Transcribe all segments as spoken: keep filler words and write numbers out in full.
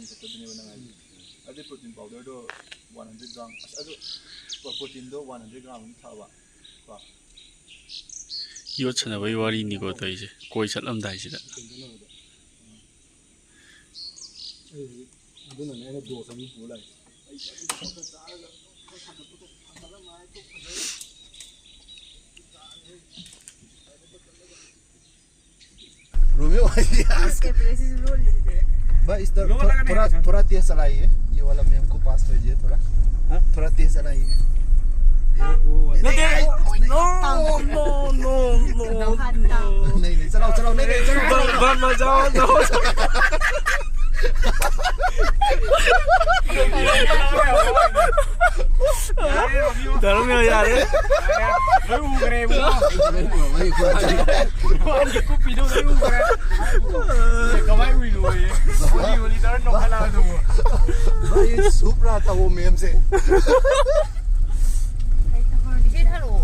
ꯈꯛꯇꯗꯨꯅꯦꯕ ꯅꯪ ꯍꯥꯏꯁꯦ꯫ ꯑꯗꯨ ꯄ꯭ꯔꯣꯇꯤꯟ ꯄꯥꯎꯗꯔꯗꯣ ꯋꯥꯟ ꯍꯟꯗ꯭ꯔꯦꯠ ꯒ꯭ꯔꯥꯝ, ꯑꯁ, ꯑꯗꯨ ꯄ꯭ꯔꯣꯇꯤꯟꯗꯣ ꯋꯥꯟ ꯍꯟꯗ꯭ꯔꯦꯠ ꯒ꯭ꯔꯥꯝ ꯑꯗꯨꯝ ꯊꯛꯑꯕ ꯀꯣ꯫ ꯌꯣꯠ ꯁꯥꯟꯅꯕꯒꯤ ꯋꯥꯔꯤꯅꯤꯀꯣ ꯇꯧꯔꯤꯁꯦ, ꯀꯣꯏ ꯆꯠꯂꯝꯗꯥꯏꯁꯤꯗ꯫ ꯑꯩ ꯍꯧꯖꯤꯛ ꯑꯗꯨꯅꯅꯦ ꯑꯩꯅ ꯗꯣꯁ ꯑꯅꯤ ꯄꯨꯔ ꯂꯥꯛꯏꯁꯦ꯫ रोमियो भाई, आज कैसे प्लेसेस रोल लीजिए। भाई, इस तरफ थोड़ा, थोड़ा, थोड़ा तेज चलाइए। ये वाला मेम को पास कीजिए थोड़ा। हाँ? थोड़ा तेज चलाइए। No, no, no, no, no, no. नहीं, नहीं, चलाओ, चलाओ, नहीं, नहीं, चलाओ, चलाओ। मत, मत जाओ, जाओ। ꯌꯥꯔꯦ, ꯌꯥꯔꯦ꯫ ꯂꯣꯏ ꯎꯈ꯭ꯔꯦ, ꯏꯕꯨꯡꯉꯣ꯫ ꯃꯥꯒꯤ ꯀꯨꯞꯄꯤꯗꯣ ꯂꯣꯏ ꯎꯈ꯭ꯔꯦ꯫ ꯀꯃꯥꯏ ꯎꯏꯅꯣꯌꯦ? ꯍꯣꯂꯤ, ꯍꯣꯂꯤ ꯇꯧꯔ ꯅꯣꯛꯈꯠꯂꯛꯑꯗꯨꯕꯨ꯫ ꯚꯥꯏ, ꯁꯨꯞ ꯔꯥ ꯇꯧꯑꯣ, ꯃꯦꯝꯁꯦ꯫ ꯁꯤ ꯊꯥꯔꯛꯑꯣ꯫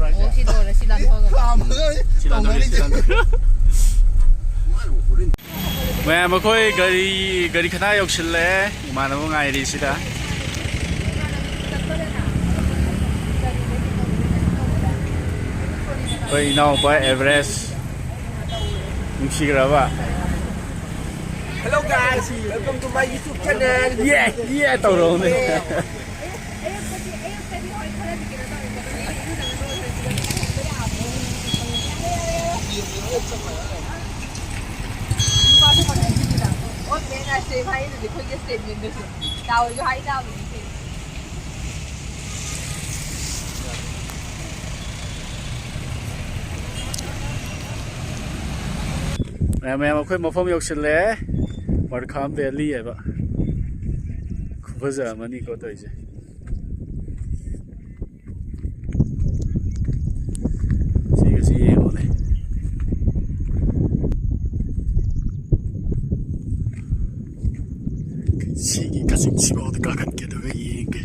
ꯑꯣ, ꯁꯤ ꯂꯣꯏꯔꯦ, ꯁꯤ ꯂꯥꯟꯊꯣꯛꯑꯒ꯫ ꯈꯥꯝꯃꯒ ꯁꯤ ꯂꯥꯟꯊꯣꯛꯑꯒ, ꯁꯤ ꯂꯥꯟꯊꯣꯛꯑꯒ꯫ ꯃꯌꯥꯝ, ꯑꯩꯈꯣꯏ ꯒꯥꯔꯤ, ꯒꯥꯔꯤ ꯈꯅꯥ ꯌꯧꯁꯤꯜꯂꯦ꯫ ꯏꯃꯥꯟꯅꯕ ꯉꯥꯏꯔꯤ ꯁꯤꯗ꯫ ꯑꯩꯈꯣꯏ ꯏꯅꯥꯎꯄꯥ ꯑꯦꯚꯔꯦꯁ꯫ ꯅꯨꯡꯁꯤꯈ꯭ꯔꯕ? Hello guys, welcome to my YouTube channel. Yeah, yeah ꯇꯧꯔꯛꯎꯅꯦ꯫ ꯑꯌꯨꯛꯇꯗꯤ, ꯑꯌꯨꯛꯇꯗꯤ ꯍꯣꯏ ꯈꯔꯗꯤ ꯀꯩꯅꯣ ꯇꯧꯔꯦ, ꯑꯗꯨꯒ ꯏꯔꯨꯖꯕ ꯂꯣꯏꯈ꯭ꯔꯦ, ꯑꯗꯨꯒ ꯍꯦꯛꯇ ꯍꯦꯛꯇ ꯌꯥꯕ꯭ꯔꯣ? ꯅꯨꯄꯥꯁꯨ ꯐꯪꯉꯛꯏꯁꯤꯗ꯫ ꯑꯣ, ꯃꯦꯟ ꯔꯥꯏꯁ ꯍꯥꯏꯔꯤꯗꯨꯗꯤ ꯑꯩꯈꯣꯏꯒꯤ statement ꯗꯨꯁꯨ꯫ ꯗꯥꯎꯁꯨ ꯍꯥꯏ ꯇꯥꯕꯅꯤ ꯀꯩꯅꯣ꯫ ꯃꯌꯥꯝ, ꯃꯌꯥꯝ, ꯑꯩꯈꯣꯏ ꯃꯐꯝ ꯌꯧꯁꯤꯜꯂꯦ꯫ ꯃꯔꯈꯥꯝ ꯚꯦꯂꯤ ꯍꯥꯏꯕ꯫ ꯈꯨꯐꯖ ꯑꯃꯅꯤꯀꯣ ꯇꯧꯔꯤꯁꯦ꯫ ꯁꯤꯒꯁꯤ ꯌꯦꯡꯉꯨꯅꯦ꯫ ꯁꯤꯒꯤ ꯀꯥꯆꯤꯟꯁꯤꯐꯥꯎꯗ ꯀꯥꯈꯠꯀꯦ ꯑꯗꯨꯒ ꯌꯦꯡꯒꯦ꯫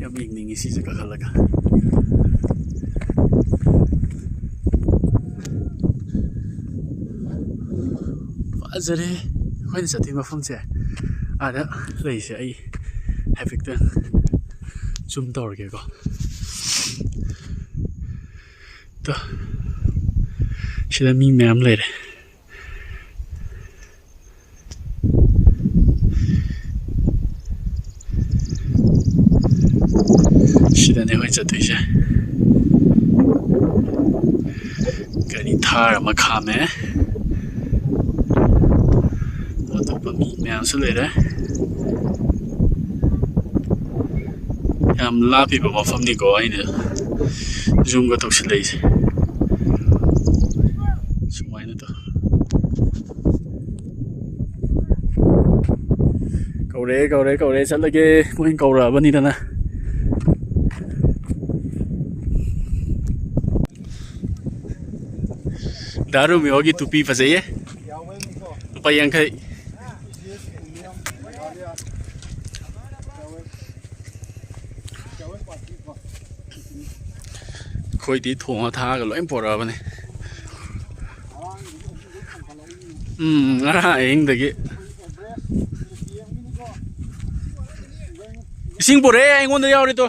ꯌꯥꯝ ꯌꯦꯡꯅꯤꯡꯉꯤ ꯁꯤꯁꯦ ꯀꯥꯈꯠꯂꯒ꯫ ꯐꯖꯔꯦ꯫ ꯑꯩꯈꯣꯏꯅ ꯆꯠꯇꯣꯏ ꯃꯐꯝꯁꯦ ꯑꯥꯗ ꯂꯩꯁꯦ꯫ ꯑꯩ ꯍꯥꯏꯐꯦꯠꯇꯪ ꯖꯨꯝ ꯇꯧꯔꯒꯦꯀꯣ꯫ ꯇꯣ, ꯁꯤꯗ ꯃꯤ ꯃꯌꯥꯝ ꯂꯩꯔꯦ꯫ ꯁꯤꯗꯅꯦ ꯑꯩꯈꯣꯏ ꯆꯠꯇꯣꯏꯁꯦ꯫ ꯒꯥꯔꯤ ꯊꯥꯔ ꯑꯃ ꯈꯥꯝꯃꯦ꯫ ꯑꯇꯣꯞꯄ ꯃꯤ ꯃꯌꯥꯝꯁꯨ ꯂꯩꯔꯦ꯫ ꯌꯥꯝ ꯂꯥꯞꯄꯤꯕ ꯃꯐꯝꯅꯤꯀꯣ ꯑꯩꯅ ꯖꯨꯝꯒ ꯇꯧꯁꯤꯜꯂꯛꯏꯁꯦ꯫ ꯁꯨꯃꯥꯏꯅ ꯇꯧ꯫ ꯀꯧꯔꯦ, ꯀꯧꯔꯦ, ꯀꯧꯔꯦ, ꯆꯠꯂꯒꯦ꯫ ꯃꯣꯏꯅ ꯀꯧꯔꯛꯑꯕꯅꯤꯗꯅ꯫ ꯗꯥ ꯔꯣꯃꯤꯌꯣꯒꯤ ꯇꯨꯄꯤ ꯐꯖꯩꯌꯦ꯫ ꯂꯨꯄꯥ ꯌꯥꯡꯈꯩ꯫ ꯑꯩꯈꯣꯏꯗꯤ ꯊꯣꯡꯉ ꯊꯥꯛꯑꯒ ꯂꯣꯏ ꯄꯣꯔꯛꯑꯕꯅꯦ꯫ ꯎꯝ, ꯉꯔꯥꯡ ꯑꯍꯤꯡꯗꯒꯤ꯫ ꯏꯁꯤꯡ ꯄꯨꯔꯛꯑꯦ, ꯑꯩꯉꯣꯟꯗ ꯌꯥꯎꯔꯤ ꯇꯣ꯫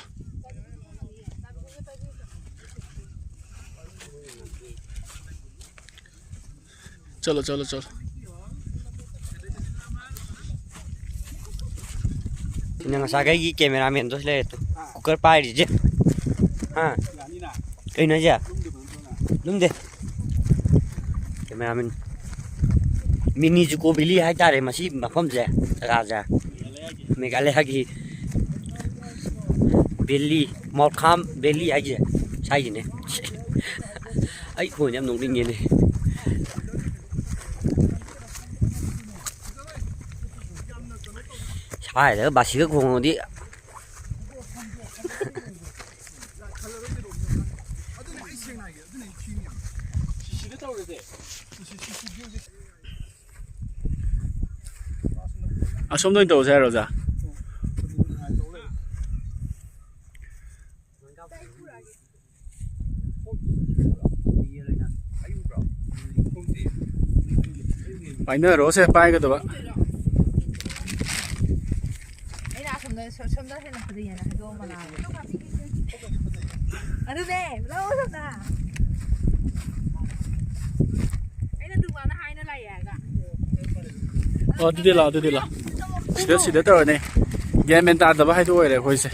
ꯆꯠꯂꯣ, ꯆꯠꯂꯣ, ꯆꯠꯂꯣ꯫ ꯁꯤꯅ ꯉꯁꯥꯏꯈꯩꯒꯤ ꯀꯦꯃꯦꯔꯥꯃꯦꯟꯗꯣ ꯁꯤ ꯂꯩꯔꯦ ꯇꯨ꯫ ꯀꯨꯀꯔ ꯄꯥꯏꯔꯤꯁꯦ꯫ ꯍꯥ? ꯀꯩꯅꯣ ꯍꯥꯏꯁꯦ? ꯂꯨꯝꯗꯦ꯫ ꯀꯦꯃꯦꯔꯥꯃꯦꯟ꯫ ꯃꯤꯅꯤ ꯖꯨꯀꯣ ꯚꯦꯂꯤ ꯍꯥꯏꯇꯥꯔꯦ ꯃꯁꯤ ꯃꯐꯝꯁꯦ, ꯖꯒꯥꯁꯦ꯫ ꯃꯦꯘꯥꯂꯌꯥꯒꯤ ꯚꯦꯂꯤ, ꯃꯣꯔꯈꯥꯝ ꯚꯦꯂꯤ ꯍꯥꯏꯁꯦ ꯁ꯭ꯋꯥꯏꯁꯤꯅꯦ꯫ ꯑꯩ ꯈꯣꯟꯁꯦ ꯌꯥꯝ ꯅꯣꯛꯅꯤꯡꯉꯦꯅꯦ꯫ ꯁ꯭ꯋꯥꯏꯗꯒ ꯕꯥꯁꯤꯒ ꯈꯣꯡꯉꯗꯤ꯫ ꯑꯁꯣꯝꯗ ꯑꯣꯏꯅ ꯇꯧꯔꯁꯦ ꯍꯥꯏꯔꯣ, ꯑꯣꯖꯥ? ꯄꯥꯏꯅꯔꯣꯁꯦ, ꯄꯥꯏꯒꯗꯕ꯫ ꯑꯩꯅ ꯑꯁꯣꯝꯗ, ꯁꯣꯝꯗ ꯍꯦꯟꯅ ꯐꯖꯩꯌꯦꯅ ꯍꯥꯏꯗꯣꯛꯑꯝꯕꯅꯦ꯫ ꯑꯗꯨꯅꯦ, ꯂꯧꯑꯣ ꯁꯣꯝꯗ꯫ ꯑꯩꯅ ꯗꯨꯀꯥꯟꯗ ꯍꯥꯏꯅ ꯂꯥꯛꯑꯦ ꯍꯥꯏꯔꯒ꯫ ꯑꯣ, ꯑꯗꯨꯗꯤ ꯂꯥꯛꯑꯣ, ꯑꯗꯨꯗꯤ ꯂꯥꯛꯑꯣ꯫ ꯁꯤꯗ, ꯁꯤꯗ ꯇꯧꯔꯅꯤ꯫ ꯒ꯭ꯌꯥꯟ ꯃꯦꯟ ꯇꯥꯗꯕ ꯍꯥꯏꯗꯣ ꯑꯣꯏꯔꯦ ꯑꯩꯈꯣꯏꯁꯦ꯫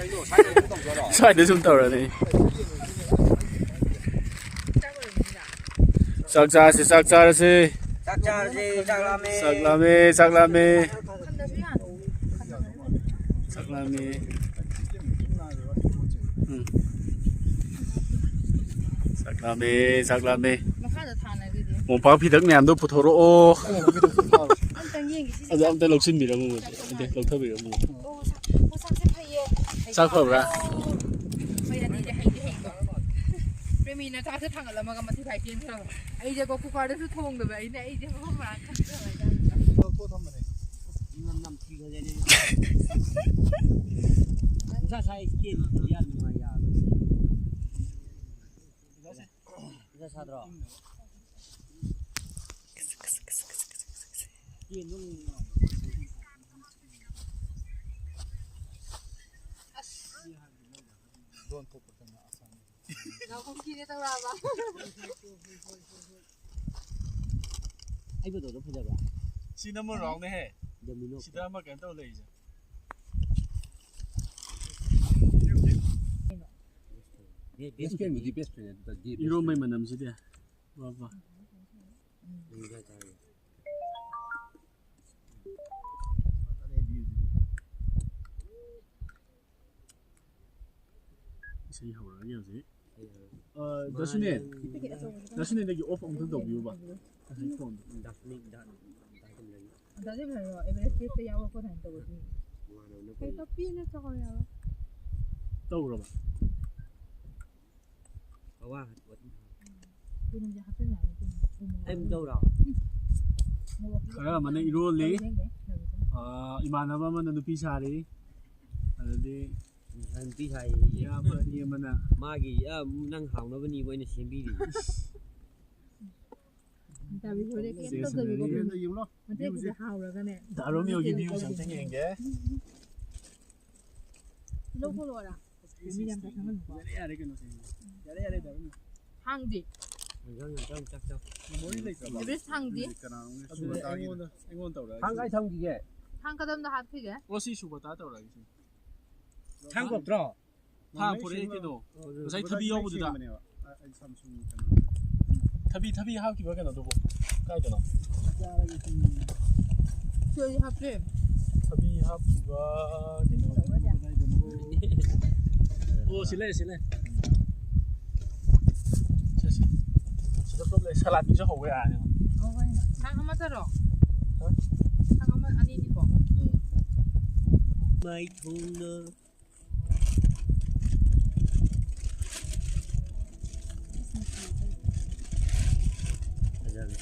ꯁ꯭ꯋꯥꯏꯗ ꯁꯨꯝ ꯇꯧꯔꯅꯤ꯫ ꯆꯥꯛ ꯆꯥꯔꯁꯤ, ꯆꯥꯛ ꯆꯥꯔꯁꯤ꯫ ꯆꯥꯛ ꯆꯥꯔꯁꯤ, ꯆꯥꯛ ꯂꯥꯝꯃꯦ꯫ ꯆꯥꯛ ꯂꯥꯝꯃꯦ, ꯆꯥꯛ ꯂꯥꯝꯃꯦ꯫ ꯆꯥꯛ ꯂꯥꯝꯃꯦ꯫ ꯎꯝ꯫ ꯆꯥꯛ ꯂꯥꯝꯃꯦ, ꯆꯥꯛ ꯂꯥꯝꯃꯦ꯫ ꯃꯈꯥꯗ ꯊꯥꯅꯈꯤꯗꯦ꯫ ꯃꯣꯝꯄꯥꯛ ꯐꯤꯗꯛ ꯃꯌꯥꯝꯗꯣ ꯄꯨꯊꯣꯔꯛꯑꯣ꯫ ꯑꯝꯇꯪ ꯌꯦꯡꯒꯦ ꯁꯤꯁꯦ꯫ ꯑꯗꯣ ꯑꯝꯇ ꯂꯧꯁꯤꯟꯕꯤꯔꯝꯃꯣ, ꯑꯝꯇ ꯂꯧꯊꯕꯤꯔꯝꯃꯣ꯫ ꯑꯣ, ꯁꯥ-, ꯑꯣ, ꯁꯥꯁꯦ ꯐꯩꯌꯦ꯫ ꯆꯥꯛ ꯐꯕ꯭ꯔꯥ? ꯍꯣꯏ, ꯑꯗꯨꯗꯤ ꯍꯩꯗꯤ ꯍꯩꯀꯣ꯫ ꯄ꯭ꯔꯦꯃꯤꯅ ꯆꯥꯛꯁꯦ ꯊꯥꯡꯒꯠꯂꯝꯃꯒ ꯃꯊꯤ ꯐꯥꯏ ꯆꯦꯟꯈ꯭ꯔꯕ꯫ ꯑꯩꯁꯦꯀꯣ ꯀꯨꯀꯔꯗꯁꯨ ꯊꯣꯡꯗꯕ ꯑꯩꯅ, ꯑꯩꯁꯦ ꯃꯐꯝ ꯃꯔꯥꯡ ꯈꯪꯗ꯭ꯔꯕ ꯍꯥꯏꯇꯥꯔꯦ꯫ ꯅꯝ ꯅꯝꯊꯤꯈ꯭ꯔꯦꯅꯦ꯫ ꯉꯁꯥꯏ ꯁꯥꯏ ꯏꯁꯀꯦꯟ ꯌꯥꯝ ꯅꯨꯡꯉꯥꯏ ꯌꯥꯕ꯫ ꯏꯁꯥ ꯁꯥꯗ꯭ꯔꯣ? ꯏꯁꯀꯦꯟ ꯑꯗꯨꯝ ꯂꯣꯟ ꯊꯣꯛꯄ ꯀꯩꯅꯣ ꯑꯁꯥꯝ꯫ ꯅꯥꯎꯈꯣꯡ ꯀꯤꯅꯦ ꯇꯧꯔꯛꯑꯕ꯫ ꯑꯩ ꯐꯣꯇꯣꯗꯣ ꯐꯖꯕ꯭ꯔꯥ? ꯁꯤ ꯅꯝꯕ ꯔꯥꯎꯟꯅꯦꯍꯦ꯫ ꯗꯣꯃꯤꯅꯣ꯫ ꯁꯤꯗ ꯑꯃ ꯀꯩꯅꯣ ꯇꯧ ꯂꯩꯔꯤꯁꯦ꯫ ꯕꯦꯁ ꯐ꯭ꯔꯦꯟꯕꯨꯗꯤ ꯕꯦꯁ ꯐ꯭ꯔꯦꯟ ꯑꯗꯨꯗ ꯒꯦ ꯕꯦꯁ ꯏꯔꯣꯝꯕꯩ ꯐ꯭ꯔꯦꯟ꯫ ꯃꯅꯝꯁꯤꯗꯤ꯫ ꯕꯥ ꯕꯥ꯫ ꯎꯝ, ꯒ꯭ꯌꯥꯟ ꯇꯥꯔꯦ꯫ ꯏꯁꯩ ꯍꯧꯔꯛꯑꯅꯤ ꯍꯧꯖꯤꯛ꯫ ꯑ, ꯗꯁꯨꯅꯦ, ꯗꯁꯨꯅꯦ, ꯅꯪꯒꯤ ꯑꯣꯐ ꯑꯃꯨꯛꯇꯪ ꯇꯧꯕꯤꯌꯨꯕ꯫ ꯉꯁꯥꯏ ꯐꯣꯟꯗꯣ꯫ ꯗꯥꯛꯅꯤꯡ, ꯗꯥꯛ, ꯗꯥꯛ ꯂꯩ꯫ ꯑꯗꯨꯗꯤ ꯐꯔꯦ, ꯑꯦꯚꯔꯦꯁ ꯀꯦꯞꯇ ꯌꯥꯎꯔꯛꯄ ꯑꯗꯨꯃꯥꯏꯅ ꯇꯧꯕꯗꯤ꯫ ꯃꯥꯅ ꯀꯩ ꯇꯞꯄꯤꯅ ꯆꯥꯎꯔꯦ ꯍꯥꯏꯕ꯫ ꯇꯧꯔꯕ? ꯑꯋꯥ, ꯑꯗꯨꯅ ꯍꯧꯖꯤꯛ ꯍꯥꯞꯆꯤꯟ ꯌꯥꯔꯦ ꯀꯩꯅꯣ꯫ ꯎ ꯃꯣꯔꯣꯛ ꯑꯩ ꯑꯗꯨꯝ ꯇꯧꯔꯣ? ꯎꯝ꯫ ꯃꯣꯔꯣꯛ ꯈꯔ ꯑꯃꯅ ꯏꯔꯣꯜꯂꯤ꯫ ꯇꯧꯔꯦ ꯌꯦꯡꯒꯦ, ꯂꯩꯕꯗꯣ꯫ ꯑ, ꯏꯃꯥꯟꯅꯕ ꯑꯃꯅ ꯅꯨꯄꯤ ꯁꯥꯔꯤ꯫ ꯑꯗꯨꯗꯤ ꯅꯨꯄꯤ ꯁꯥꯏꯌꯦ꯫ ꯏꯌꯥꯝꯕ ꯑꯅꯤ ꯑꯃꯅ ꯃꯥꯒꯤ, ꯑ, ꯅꯪ ꯍꯥꯎꯅꯕꯅꯤꯕ ꯑꯩꯅ ꯁꯦꯝꯕꯤꯔꯤꯁꯦ꯫ ꯆꯥꯕꯤ ꯍꯣꯏꯗꯤ ꯀꯩꯝ ꯇꯧꯗꯕꯤꯀꯣ ꯀꯩꯅꯣ꯫ ꯃꯇꯦꯛ ꯈꯤꯇꯪ ꯍꯥꯎꯔꯒꯅꯦ꯫ ꯗꯥ ꯔꯣꯃꯤꯌꯣꯒꯤ view ꯑꯝꯇꯪ ꯌꯦꯡꯒꯦ꯫ ꯂꯧ ꯊꯣꯛꯂꯛꯑꯣꯔꯥ? ꯃꯤ ꯌꯥꯝ ꯆꯥꯁꯟꯒꯅꯨꯀꯣ꯫ ꯌꯥꯔꯦ, ꯌꯥꯔꯦ, ꯀꯩꯅꯣ ꯁꯦꯝꯃꯣ꯫ ꯌꯥꯔꯦ, ꯌꯥꯔꯦ, ꯗꯥ ꯔꯣꯃꯤꯌꯣ꯫ ꯊꯥꯡꯗꯤ? Memory ꯂꯩꯇ꯭ꯔꯕ? ꯑꯦꯚꯔꯦꯁ ꯊꯥꯡꯗꯤ? ꯀꯅꯥꯅꯣꯝꯒꯤ ꯑꯗꯨꯗꯤ ꯁꯨꯝꯕ ꯇꯥꯈꯤꯗ꯫ ꯑꯩꯉꯣꯟꯗ, ꯑꯩꯉꯣꯟꯗ ꯇꯧꯔꯛꯑꯒꯦ꯫ ꯊꯥꯡ ꯀꯥꯏ ꯊꯝꯈꯤꯒꯦ? ꯊꯥꯡ ꯀꯗꯣꯝꯗ ꯍꯥꯞꯈꯤꯒꯦ? ꯑꯣ, ꯁꯤ ꯁꯨꯕ ꯇꯥ ꯇꯧꯔꯛꯑꯒꯦ, ꯁꯤ꯫ ꯊꯥꯡ ꯀꯣꯛꯇ꯭ꯔꯣ? ꯊꯥꯡ ꯄꯨꯔꯛꯑꯦ ꯀꯩꯅꯣ꯫ ꯑꯣ, ꯉꯁꯥꯏ ꯊꯕꯤ ꯌꯥꯎꯕꯗꯨꯗ꯫ ꯁꯦꯝꯕꯅꯦꯕ꯫ ꯑ, ꯑꯩ ꯁꯥꯝꯁꯨꯡ ꯀꯩꯅꯣ꯫ ꯊꯕꯤ, ꯊꯕꯤ ꯍꯥꯞꯈꯤꯕ ꯀꯩꯅꯣꯗꯨꯕꯨ ꯀꯥꯏꯗꯅꯣ? ꯁꯤ ꯑꯩ ꯍꯥꯞꯄꯦ꯫ ꯊꯕꯤ ꯍꯥꯞꯈꯤꯕ ꯀꯩꯅꯣ꯫ ꯑꯣ, ꯁꯤ ꯂꯩꯔꯦ, ꯁꯤ ꯂꯩꯔꯦ꯫ ꯁꯤ, ꯁꯤ꯫ ꯁꯤꯗ ꯄꯨꯂꯞ ꯂꯩ꯫ ꯁꯂꯥꯠꯀꯤꯁꯨ ꯍꯧꯕ ꯌꯥꯔꯅꯤ꯫ ꯊꯥꯡ ꯑꯃꯗꯔꯣ? ꯍꯥ? ꯊꯥꯡ ꯑꯃ, ꯑꯅꯤꯅꯤꯀꯣ? ꯎꯝ꯫ ꯃꯩ ꯊꯣꯡꯅ ꯐꯖꯕꯅꯤ꯫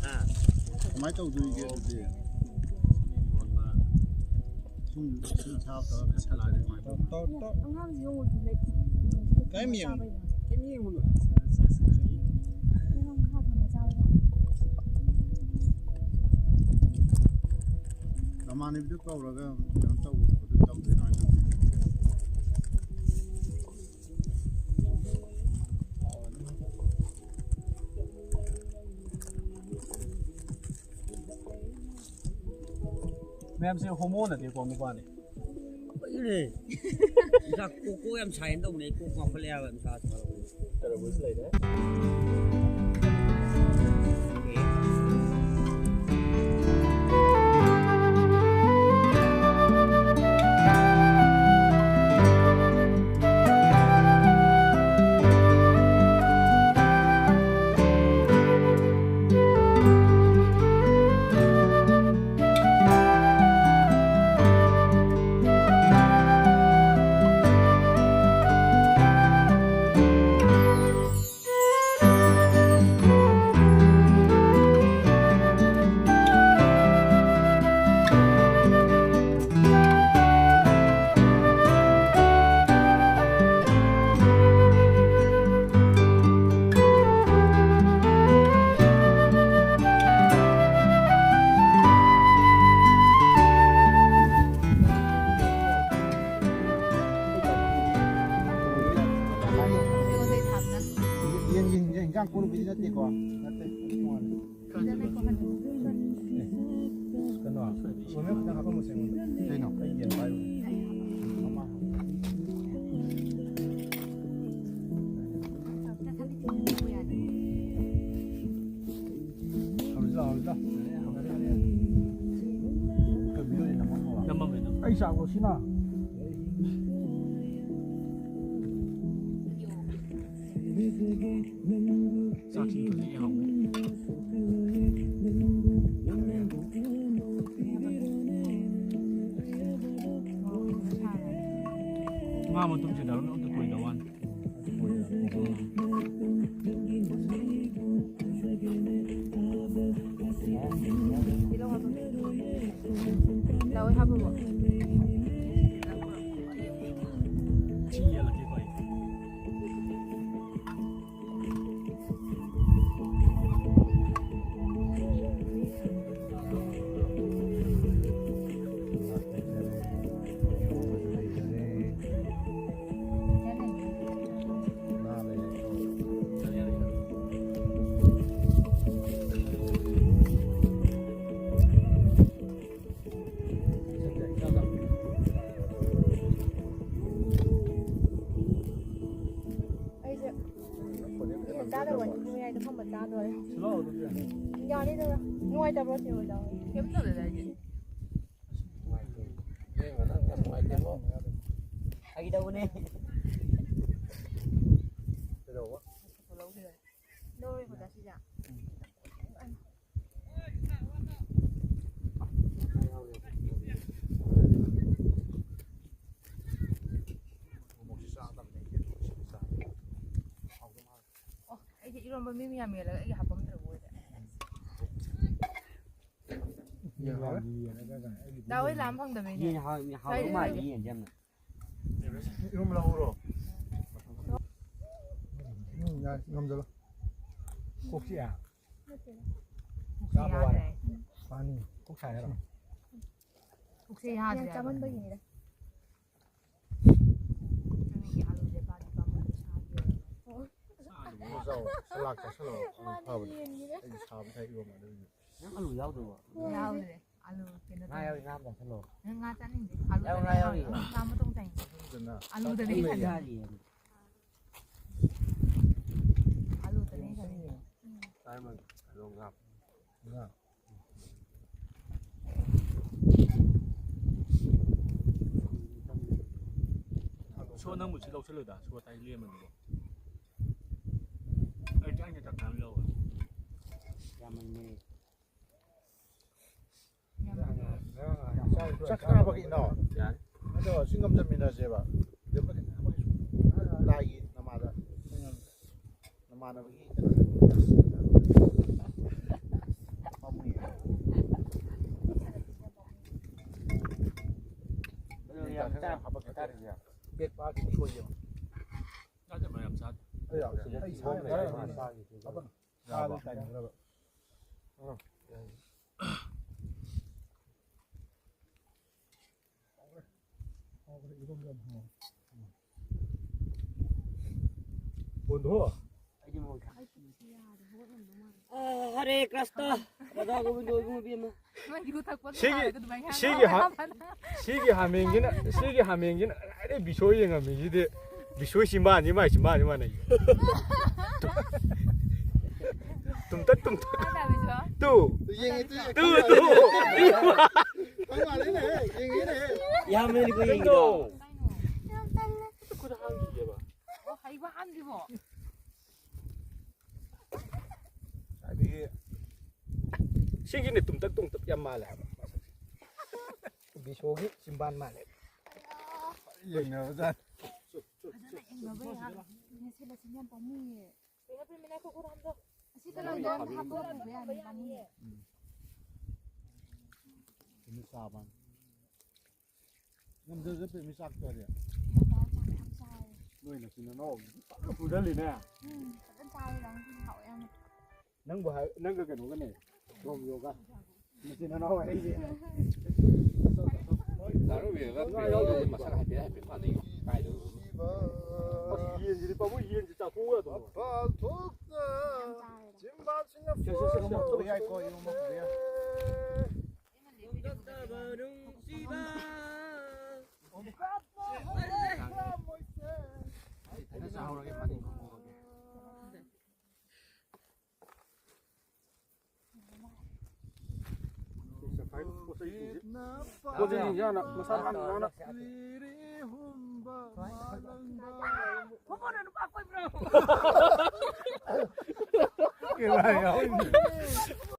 ꯍꯥ? ꯀꯃꯥꯏꯅ ꯇꯧꯗꯣꯏꯒꯦ ꯑꯗꯨꯗꯤ? ꯁꯨꯝ, ꯁꯨꯝ ꯁꯥꯕ ꯇꯧꯔꯒ ꯁꯥꯂꯥꯛꯑꯗꯤ ꯀꯃꯥꯏꯅ ꯇꯧꯅꯤ? ꯇꯧ, ꯇꯧ꯫ ꯑꯉꯥꯡꯁꯤ ꯌꯦꯡꯉꯨ, ꯂꯩ-, ꯀꯔꯤꯝ ꯌꯦꯡꯉꯨ꯫ ꯆꯥꯕ ꯌꯥꯏ꯫ ꯀꯔꯤꯝ ꯌꯦꯡꯉꯨꯅꯨ꯫ ꯀꯩꯅꯣ ꯃꯈꯥ ꯊꯝꯃ ꯆꯥꯕ ꯌꯥꯏ꯫ ꯅꯃꯥꯟꯅꯕꯤꯗꯨ ꯀꯧꯔꯒ ꯀꯩꯅꯣ ꯇꯧꯕ ꯈꯣꯠꯄꯗꯨ ꯇꯧꯗꯣꯏ ꯀꯃꯥꯏꯅ ꯇꯧꯗꯣꯏꯅꯣ? ꯃꯌꯥꯝꯁꯦ ꯍꯣꯃꯣ ꯅꯠꯇꯦꯀꯣ, ꯅꯨꯄꯥꯅꯤ꯫ ꯀꯩꯅꯣꯅꯦ? ꯅꯨꯡꯁꯥ ꯀꯣꯛ, ꯀꯣꯛ ꯌꯥꯝ ꯁꯥꯏꯅ ꯇꯧꯕꯅꯦ, ꯑꯩ ꯀꯣꯛ ꯉꯥꯎꯈꯠꯂꯦ ꯍꯥꯏꯕ, ꯅꯨꯡꯁꯥ ꯁꯥꯕꯅꯦ꯫ ꯇꯔꯕꯨꯖ ꯂꯩꯔꯦ꯫ ꯑꯩ ꯆꯥꯛꯂꯣ ꯁꯤꯅ? ꯆꯥꯛꯁꯤꯡꯗꯨꯗꯤ ꯌꯥꯎꯋꯦ꯫ ꯉꯥ ꯃꯇꯨꯝꯁꯦ ꯗꯥꯔꯨꯟ ꯑꯝꯇ ꯀꯣꯏꯗ ꯋꯥꯅꯤ꯫ ꯂꯧꯋꯦ ꯍꯥꯞꯄꯕꯣ? ꯁꯤ ꯌꯦꯜꯂꯛꯀꯦꯀꯣ ꯑꯩ꯫ ꯑꯩꯁꯦ ꯌꯦꯟ ꯆꯥꯗꯕ ꯋꯥꯅꯤ, ꯃꯌꯥꯏꯗ ꯐꯝꯕ ꯆꯥꯗꯣꯔꯦ꯫ ꯌꯥꯅꯤꯗ, ꯅꯨꯡꯉꯥꯏꯇꯕ꯭ꯔꯣ, ꯆꯦ ꯍꯣꯏꯗ? ꯀꯩꯝ ꯇꯧꯗꯦꯗ ꯑꯩꯗꯤ꯫ ꯐꯥꯒꯤ ꯇꯧꯕꯅꯦ꯫ ꯂꯧꯔꯤꯕꯗ ꯁꯤꯁꯦ꯫ ꯑꯣ, ꯑꯩꯁꯦ ꯏꯔꯣꯟꯕ ꯃꯤ ꯃꯌꯥꯝ ꯌꯦꯜꯂꯒ ꯑꯩꯒꯤ ꯍꯥꯞꯄꯝꯗ꯭ꯔꯕ ꯑꯣꯏꯔꯦ꯫ ꯗꯥ ꯍꯣꯏ ꯂꯥꯝ ꯐꯪꯗꯕꯩꯅꯦ꯫ ꯌꯦꯟ ꯍꯥꯎ-, ꯍꯥꯎꯗꯧ ꯃꯥꯜꯂꯦ, ꯌꯦꯟꯁꯦ ꯌꯥꯝꯅ꯫ ꯏꯔꯣꯝꯕ ꯂꯧꯍꯧꯔꯣ꯫ ꯎꯝ, ꯌꯥꯏ, ꯉꯝꯖꯜꯂꯣ꯫ ꯀꯣꯛ ꯆꯤꯛꯑꯦ? ꯄꯨꯛꯁꯦ ꯆꯥꯕ ꯋꯥꯔꯦ꯫ ꯌꯥꯗ꯭ꯔꯦ꯫ ꯃꯥꯅꯤ, ꯀꯣꯛ ꯁꯥꯏ ꯍꯥꯏꯔꯣ? ꯄꯨꯛꯁꯦ ꯌꯥꯗ꯭ꯔꯦ꯫ ꯌꯥꯝ ꯆꯥꯃꯟꯕꯒꯤꯅꯤꯗ꯫ ꯅꯪꯒꯤ ꯑꯂꯨꯁꯦ ꯄꯥꯗꯤ ꯄꯥꯝꯃꯨ ꯁꯥꯒꯤ ꯑꯣꯏꯔꯝꯃꯦ꯫ ꯁꯂꯥꯗ ꯆꯥꯁꯜꯂꯣ꯫ ꯃꯥꯗꯤ ꯐꯕꯅꯦ꯫ ꯌꯦꯟꯒꯤꯅꯦ꯫ ꯑꯩꯗꯤ ꯁꯥꯕ ꯊꯛꯏ ꯏꯔꯣꯝꯕ ꯑꯗꯨꯒꯤ꯫ ꯅꯪ ꯑꯂꯨ ꯌꯥꯎꯗ꯭ꯔꯕꯣ? ꯌꯥꯎꯗ꯭ꯔꯦ꯫ ꯑꯂꯨ ꯀꯩꯅꯣ ꯉꯥ ꯇꯧꯋꯦ꯫ ꯌꯥꯎꯔꯤ, ꯉꯥ ꯑꯃ ꯆꯥꯁꯜꯂꯣ꯫ ꯅꯪ ꯉꯥ ꯆꯥꯅꯤꯡꯗꯦ? ꯌꯥꯎ-, ꯉꯥ ꯑꯂꯨꯗꯅꯦ ꯌꯥꯎꯔꯤ꯫ ꯍꯥꯎꯋꯦ꯫ ꯉꯥ ꯃꯇꯣꯡ ꯆꯥꯅꯤꯡꯗꯦ꯫ ꯑꯗꯨꯗꯨꯅ ꯑꯂꯨꯗꯅꯦ ꯑꯩ ꯈꯜꯂꯤ꯫ ꯆꯥꯔꯤꯌꯦ꯫ ꯑꯂꯨꯗꯅꯦ ꯈꯜꯂꯤ꯫ ꯆꯥꯔꯝꯃꯒꯦ꯫ ꯑꯗꯣ ꯉꯥ꯫ ꯉꯥ꯫ ꯅꯪꯕꯨ ꯁꯤ ꯂꯧꯁꯤꯜꯂꯣꯏꯗ, ꯁꯨꯔ ꯇꯥꯏ ꯂꯦꯝꯃꯅꯤꯀꯣ꯫ ꯑꯩ ꯆꯥꯛ ꯏꯟꯖꯥꯡ ꯆꯥꯛ ꯆꯥꯅ ꯌꯥꯎꯕ꯫ ꯌꯥꯝꯃꯟꯃꯦ꯫ ꯆꯥꯛ ꯆꯥꯔꯕꯒꯤ ꯏꯅꯥꯎ? ꯌꯥꯔꯦ꯫ ꯑꯗꯣ ꯁꯤ ꯉꯝꯖꯃꯤꯟꯅꯁꯦꯕ꯫ ꯂꯥꯏꯒꯤ ꯅꯃꯥꯗ꯫ ꯅꯃꯥꯟꯅꯕꯒꯤ ꯀꯩꯅꯣꯗ꯫ ꯄꯥꯝꯃꯨꯏꯌꯦ꯫ ꯑꯗꯨ ꯌꯥꯝ ꯆꯥ-, ꯍꯥꯄꯛꯀꯦ꯫ ꯄꯦꯠ ꯄꯥꯛꯀꯤꯗꯤ ꯑꯣꯏꯌꯦꯕ꯫ ꯆꯥꯗꯦ, ꯃꯌꯥꯝ ꯆꯥꯗꯦ꯫ ꯑꯩ ꯌꯥꯝ ꯆꯥꯗꯦ꯫ ꯑꯩ ꯏꯁꯥ ꯌꯥꯝ ꯆꯥꯗꯦ꯫ ꯍꯥꯄꯛꯀꯅꯨ꯫ ꯌꯥꯔꯕ? ꯆꯥꯗꯦ ꯇꯥꯏꯃꯤꯡꯗꯨꯗ꯫ ꯕꯣꯟꯗꯣ꯫ ꯑ, ꯍꯔꯦ ꯀ꯭ꯔꯤꯁꯅ, ꯔꯥꯙꯥ ꯒꯣꯕꯤꯟꯗ ꯏꯕꯨꯡ ꯏꯕꯦꯝꯃ꯫ ꯅꯣꯏ ꯌꯨ ꯊꯛꯄꯒꯤ ꯁꯤꯒꯤ, ꯍꯥꯏꯔꯒ ꯑꯗꯨꯃꯥꯏꯅ ꯁꯤꯒꯤ ꯍꯥꯏꯅꯕ ꯍꯥ-, ꯌꯥꯕ꯭ꯔꯥ? ꯁꯤꯒꯤ ꯍꯥꯃꯦꯡꯁꯤꯅ, ꯁꯤꯒꯤ ꯍꯥꯃꯦꯡꯁꯤꯅ ꯉꯁꯥꯏꯗꯩ ꯕꯤꯁꯣꯏ ꯌꯦꯡꯉꯝꯃꯤꯁꯤꯗꯤ꯫ ꯕꯤꯁꯣꯏ ꯆꯤꯝꯕꯥꯟꯁꯤ ꯃꯥꯏ ꯆꯤꯝꯕꯥꯟꯁꯤ ꯃꯥꯟꯅꯩ꯫ ꯇꯨꯝꯇꯛ ꯇꯨꯝꯇꯛ꯫ ꯇꯥꯗꯕꯤꯁꯨ꯫ ꯇꯨ꯫ ꯌꯦꯡꯉꯤ ꯇꯨ ꯌꯦꯡꯉꯤ꯫ Two, two. ꯈꯪ ꯃꯥꯜꯂꯦꯅꯦ, ꯌꯦꯡꯉꯤꯅꯦ꯫ ꯏꯌꯥꯝꯕꯅꯤꯀꯣ ꯌꯦꯡꯉꯤꯗꯣ꯫ ꯀꯩꯅꯣ? ꯌꯥꯝ ꯇꯜꯂꯦ꯫ ꯈꯨꯠ ꯍꯥꯝꯈꯤꯒꯦꯕ꯫ ꯑꯣ, ꯍꯩꯕ ꯍꯥꯝꯗ꯭ꯔꯤꯕꯣ? ꯉꯁꯥꯏꯗꯒꯤ ꯁꯤꯒꯤꯅꯦ ꯇꯨꯝꯇꯛ ꯇꯨꯝꯇꯛ ꯌꯥꯝ ꯃꯥꯜꯂꯦ ꯍꯥꯏꯕ꯫ ꯕꯤꯁꯣꯒꯤ ꯆꯤꯝꯕꯥꯟ ꯃꯥꯜꯂꯦ꯫ ꯌꯦꯡꯅꯕꯖꯥꯠ꯫ ꯐꯖꯅ ꯌꯦꯡꯅꯕ ꯌꯥ-, ꯅꯦꯠꯁꯦ ꯂꯣꯏꯁꯤꯟ ꯌꯥꯝ ꯄꯥꯝꯃꯨꯏꯌꯦ꯫ ꯑꯁꯤꯗ ꯂꯩꯕ ꯑꯝꯇ ꯍꯥꯞꯄꯒ ꯄꯨꯕ ꯌꯥꯅꯤ, ꯄꯥꯝꯃꯨꯏꯌꯦ꯫ ꯅꯨꯃꯤꯠ ꯆꯥꯕ꯫ ꯉꯝꯖꯗ ꯄꯦꯃꯤ ꯆꯥꯛ ꯆꯥꯔꯦ꯫ ꯆꯥꯛ ꯌꯥꯝ ꯆꯥꯔꯦ꯫ ꯅꯣꯏ ꯅꯆꯤꯟ ꯅꯅꯥꯎ ꯐꯖꯅ ꯐꯨꯖꯜꯂꯤꯅꯦ꯫ ꯎꯝ, ꯐꯖꯅ ꯆꯥꯔꯦ, ꯗꯥ ꯉꯁꯤꯗꯤ ꯍꯥꯎꯋꯦ ꯌꯥꯝꯅ꯫ ꯅꯪꯕꯨ ꯍꯥꯏ, ꯅꯪꯒ ꯀꯩꯅꯣꯒꯅꯦ, ꯔꯣꯃꯤꯌꯣꯒ꯫ ꯅꯆꯤꯟ ꯅꯅꯥꯎ ꯍꯥꯏꯁꯦ꯫ ꯗꯥ ꯔꯣꯃꯤꯌꯣꯒ ꯄ꯭ꯔꯦꯝꯒꯁꯦ ꯃꯁꯛ ꯍꯥꯏꯐꯦꯠ ꯍꯥꯏꯐꯦꯠ ꯃꯥꯟꯅꯩ꯫ ꯀꯥꯏꯗꯅꯣ? ꯑꯁ, ꯌꯦꯟꯁꯤꯗꯤ ꯄꯥꯕꯨꯡ, ꯌꯦꯟꯁꯤ ꯆꯥꯊꯣꯛꯎ ꯌꯥꯗ꯭ꯔꯣ? ꯌꯥꯝ ꯆꯥꯔꯦ꯫ ꯁꯦ, ꯁꯦ, ꯁꯦ, ꯁꯦ, ꯁꯦ, ꯁꯦ, ꯁꯦ꯫ ꯄꯣꯠ ꯆꯩꯁꯤꯡꯁꯦ ꯍꯥꯟꯅ ꯃꯁꯥ ꯅꯥꯟꯅ, ꯅꯥꯟꯅ꯫ ꯃꯥꯂꯪꯕ ꯈꯨꯕꯣꯟꯅ ꯅꯨꯄꯥ ꯀꯣꯏꯕ꯭ꯔꯣ? ꯀꯦꯃꯦꯔꯥ ꯌꯥꯎꯔꯤꯅꯦ꯫